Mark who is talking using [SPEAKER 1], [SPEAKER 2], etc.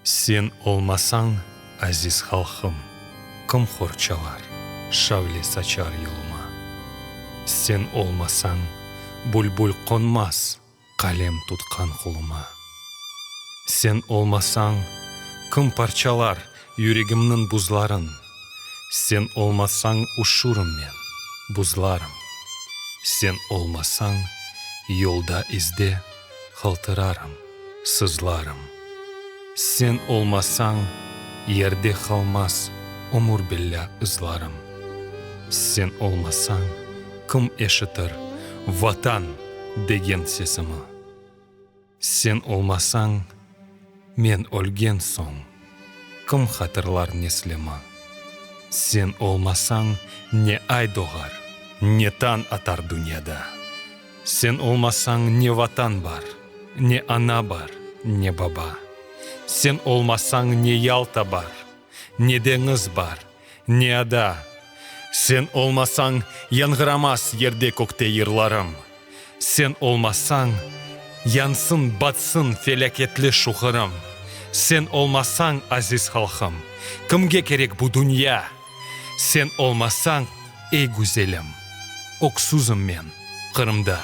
[SPEAKER 1] Sen olmasañ, aziz halqım, kim qorçalar, şavle saçar yoluma? Sen olmasañ, bülbül qonmaz qalem tutqan qoluma. Sen olmasañ, kim parçalar yüregimniñ buzların? Sen olmasañ, üşürüm men, buzlarım. Sen olmasañ, yolda-izde qaltırarım, sızlarım. Sen olmasañ, yerde qalmaz ömür billâ ızlarım. Sen olmasañ, kim eşitir Vatan! degen sesimi? Sen olmasañ, men ölgen soñ, kim hatırlar neslimi? Sen olmasañ, ne ay doğar, ne tañ atar dünyada. Sen olmasañ, ne Vatan bar, ne ana bar, ne baba. Sen olmasañ, ne Yalta bar, ne deñiz bar, ne ada. Sen olmasañ, yañğıramaz yerde-kökte yırlarım. Sen olmasañ, yansın, batsın felâketli şu Qırım. Sen olmasañ, aziz halqım, kimge kerek bu dünya? Sen olmasañ, ey güzelim, öksüzim men Qırımda.